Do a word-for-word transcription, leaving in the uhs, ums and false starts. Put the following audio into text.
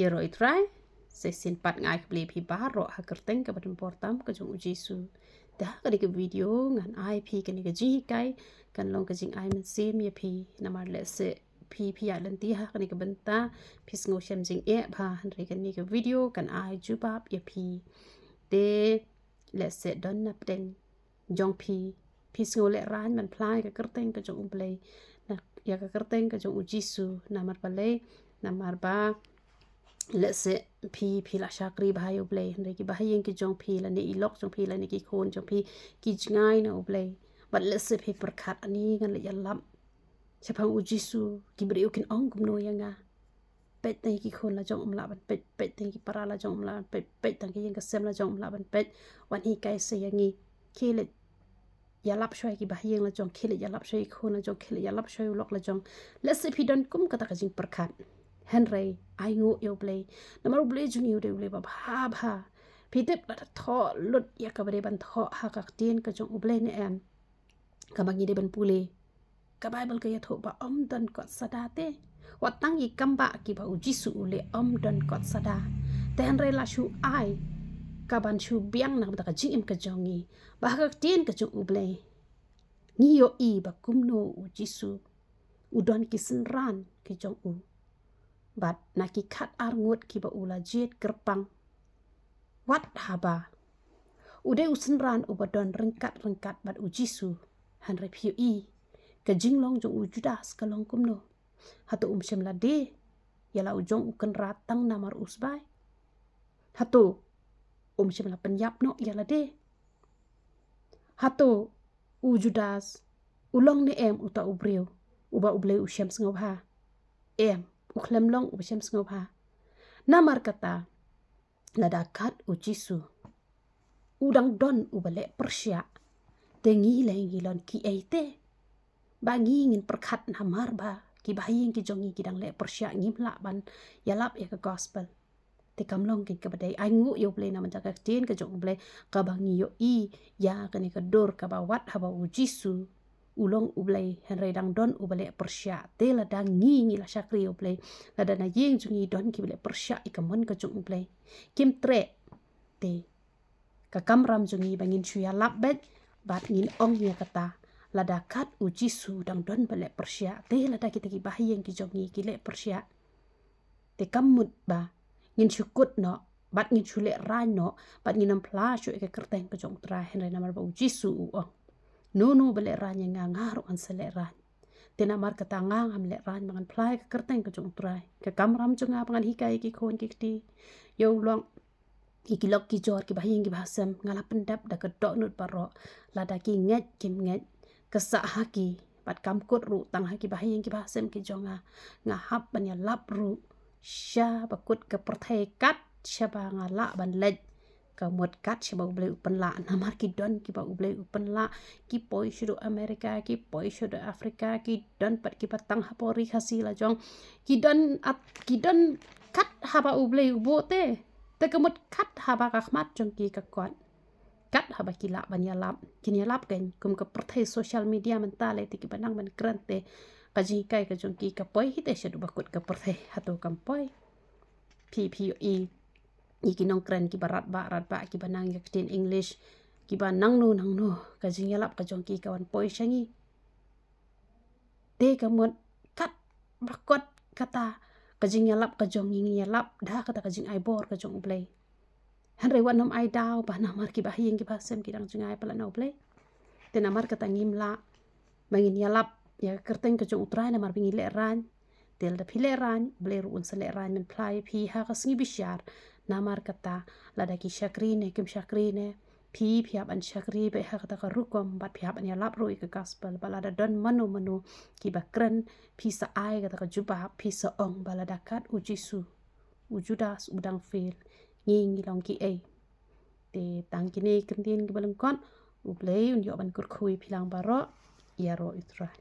Ïaroh ïa u Trai, sa shisien pat nga ai khublei ïa phi baroh ha ka kyrteng kaba donbor tam ka jong u Jisu. Te ha kane ka video ngan ai ïa phi kane ka jinghikai, kan long ka jingai mynsiem ïa phi, namar lehse phi phi ïaid lynti ha kane ka bynta, phi sngew shem jingeh bha, hynrei kane ka video kan ai jubab ïa phi. Te lehse don na pdeng jong phi, phi sngew lehraiñ ban phla ïa ka kyrteng ka jong u Blei, na ïa ka kyrteng ka jong u Jisu, namar balei, namar ba lehse phi phi la shakri bha ïa u Blei, hynrei ki bahaïing ki jong phi lane i lok jong phi lane ki khun jong phi ki jngai na u Blei. Bad lehse phi pyrkhat, ani ngan leit ïalap shaphang u Jisu, ki briew kin ong kumno ïa nga? Peit tang ki khun la jong ym lah ban peit, peit tang ki para la jong ym lah ban peit, peit tang ki ïing ka sem la jong ym lah ban peit. Wan hikai sa ïa ngi, khie leit ïalap shuwa ïa ki bahaïing la jong, khie leit ïalap shuwa ïa ki khun la jong, khie leit ïalap shuwa ïa u lok la jong. Lehse phi don kum kata ka jingpyrkhat. Hynrei ainguh ïa u Blei, namar u Blei jong ngi u dei u Blei ba bha bha. Phi tip lada thoh lut ïa kaba dei ban thoh ha ka ktien ka jong u Blei ne em, kaba ngi dei ban pule, ka Baibl ka ïathuh ba ym don kot sada te. Wat tang i kam ba kiba u Jisu u leh ym don kot sada. Te hynrei la shu ai kaban shu biang na ka bynta ka jingim ka jong ngi, ba ha ka ktien ka jong u Blei ngi ïohi ba kumno u Jisu u don ki synran ki jong u. Bad na ki khat ar ngut kiba u la jied kyrpang, wat haba u dei u synran uba don ryngkat ryngkat bad u Jisu, hynrei phi ïohi ka jinglong jong u Judas ka long kumno. Hato um shym la die ïa la u jong u Kynrad tang namar u sbai? Hato um shym la pynïap noh ïa lade? Hato u Judas u long ne em uta u briew uba u Blei u shem sngewbha? Em, u khlem long uba shem sngewbha. Namar kata, lada kat u Jisu u dang don uba leh pyrshah, te ngi lei ngi long kiei te? Ba ngi ngin pyrkhat namar ba ki bahaïing ki jong ngi ki dang leh pyrshah, ngim lah ban ïalap ïa ka gospel. Te kam long kaba dei. Ainguh ïa u Blei namar ka ktien ka jong u Blei kaba ngi ïohi ïa kane ka dur kaba wat haba u Jisu u long u Blei, hynrei dang don uba leh pyrshah. Te lada ngi ngi la shakri ïa u Blei, lada na ïing jong ngi don kiba leh pyrshah ïa ka mon ka jong u Blei, kim treh, te ka kamram jong ngi ba ngin shu ïalap beit bad ngin ong ïa kata, lada kat u Jisu dang don ba leh pyrshah, te lada kita ki bahaïing ki jong ngi ki leh pyrshah, te kam mut ba ngin shu kut noh bad ngin shu lehraiñ noh bad ngin ym phla shuh ïa ka kyrteng ka jong u Trai, hynrei namar ba u Jisu u ong, no no ba lehraiñ ïa nga, nga ruh ngan sa lehraiñ. Te namar kata nga ngam lehraiñ ba ngan phla ïa ka kyrteng ka jong u Trai. Ka kamram jong nga ba ngan hikai ïa ki khun ki kti, ïa u lok, ïa ki lok ki jor, ki bahaïing ki bahasem, nga la pyndep da ka dohnud baroh. Lada ki ngeit kim ngeit, ka sah ha ki. Bad kam kut ruh tang ha ki bahaïing ki bahasem ki jong nga, nga hap ban ïalap ruh sha ba kut ka pyrthei, kat shaba nga lah ban leit. Ka mut kat shaba u Blei u pynlah, namar ki don kiba u Blei u pynlah, ki poi shaduh America, ki poi shaduh Africa, ki don pat kiba tang hapoh ri Khasi la jong, ki don at, ki don kat haba u Blei u buh te. Te ka mut kat haba ka khmat jong ki ka kot, kat haba ki lah ban ïalap, kin ïalap kein. Kum ka pyrthei social media mynta lei te kiba nang ban kren te ka jinghikai ka jong ki ka poi hi te shaduh ba kut ka pyrthei, hato kam poi? Phi phi ïohi ïa ki nongkren kiba rat bah rat bah kiba nang ïa ka ktien English, kiba nangno nangno, ka jingïalap ka jong ki ka wan poi sha ngi. Te ka mut kat ba kot kata, ka jingïalap ka jong ngi, ngi ïalap da kata ka jingai bor ka jong u Blei. Hynrei wat nym ai daw ba namar ki bahaïing ki bahasem ki dang jngai palat na u Blei, te namar kata ngim lah ba ngin ïalap ïa ka kyrteng ka jong u Trai namar ba ngi lehraiñ. Te lada phi lehraiñ, u Blei ruh un sa lehraiñ ban phla ïa phi ha ka sngi bishar. Namar kata, lada ki shakri ne kim shakri ne, phi phi hap ban shakri beit ha kata ka rukom bad phi hap ban ïalap ruh ïa ka gospel. Bad lada don mano mano kiba kren, phi sa ai kata ka jubab, phi sa ong ba lada kat u Jisu, u Judas u dang fail, ngi ngi long kiei? Te tang kine ki kyntien kiba lyngkot. U Blei un ïoh ban kyrkhu ïa phi lang baroh. Ïaroh ïa u Trai.